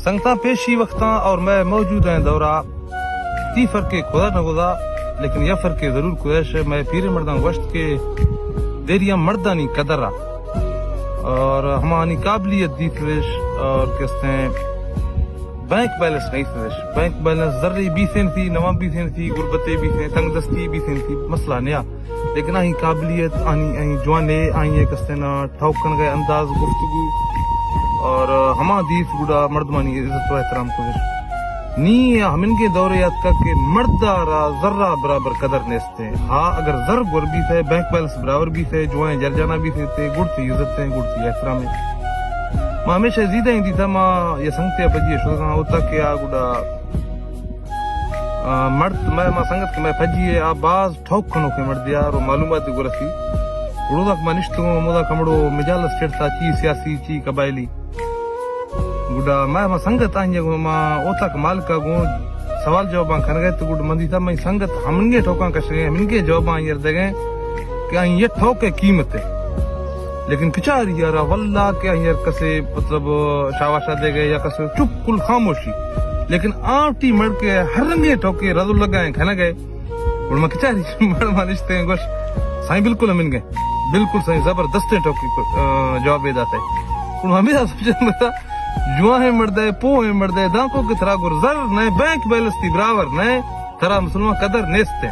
سنگتاں، پیشی وقتاں اور مئے موجودہ دورا تی فرقے کھدا نہ گدا، لیکن یا فرقے ضرور کھدش۔ مئے پیریں مرداں گوشت کہ دیریاں مردانی قدر آ اور ہمانی قابلیت دیتش اور کستیں بینک بیلنس نہیں تھش۔ بینک بیلنس زرے بیثین تھی، نواں بیثین تھی، غربتے بیثین، تنگ دستی بیثین تھی، مسئلہ نیا۔ لیکن آئی قابلیت، آئی، آئی جوانے، آئی کستیں ٹھوک کنگے انداز گفتگو اور ہما دیث گڑا مردمانی عزت و احترام کھدش۔ نی ہمنگے دورے آتکا کہ مردا را زرا برابر قدر نیست۔ ہا، اگر زر گور بیثے، بینک بیلنس برابر بیثے، جوائیں جرجانا بیثے تے، گڑ تی عزت ایں، گڑ تی احترام ایں۔ ما ہمیشہ زیدہ ایں دیثا، ما یا سنگتے پجی شدگاں ہوتا کہ آ گڑا، آ، مرد، مئے، ما سنگت کہ مئے پجی اے، آ باز ٹھوک کنوکیں مردے آ، رو معلومات گور اسی۔ گڑا ما نشتگوں، مودا کمڑو مجالس چڑتا، چی سیاسی، چی قبائلی۔ گڈا ما، ما سنگت آئی گوں، ما اوتاک مالکا گوں سوال جواباں کنگے تو گڈ من دیثا مئی سنگت ہمنگے ٹھوکاں کشگے، ہمنگے جواباں آئی دگے کہ آئی یہ ٹھوک قیمت اے۔ لیکن کچاری یارا واللہ کہ آئی کسے مطلب شاباشا دے گئے یا کسے چپ کل خاموشی۔ لیکن آٹی مڑ کے ہر رنگے ٹھوکے رد لگائیں کھنگے۔ گڑا ما کچاری مڑ ما نشتیں گوش، سائیں بالکل ہمنگے، بالکل سائیں زبردستیں ٹوکی، آ، جواب اے داتے۔ گڑا ہمیں سمجھ بتا، جوائیں مردے، پوہیں مردے، دانکو کہ ترا گور زر نئے، بینک بیلنس تی برابر نئے، ترا مسلمان قدر نیستے۔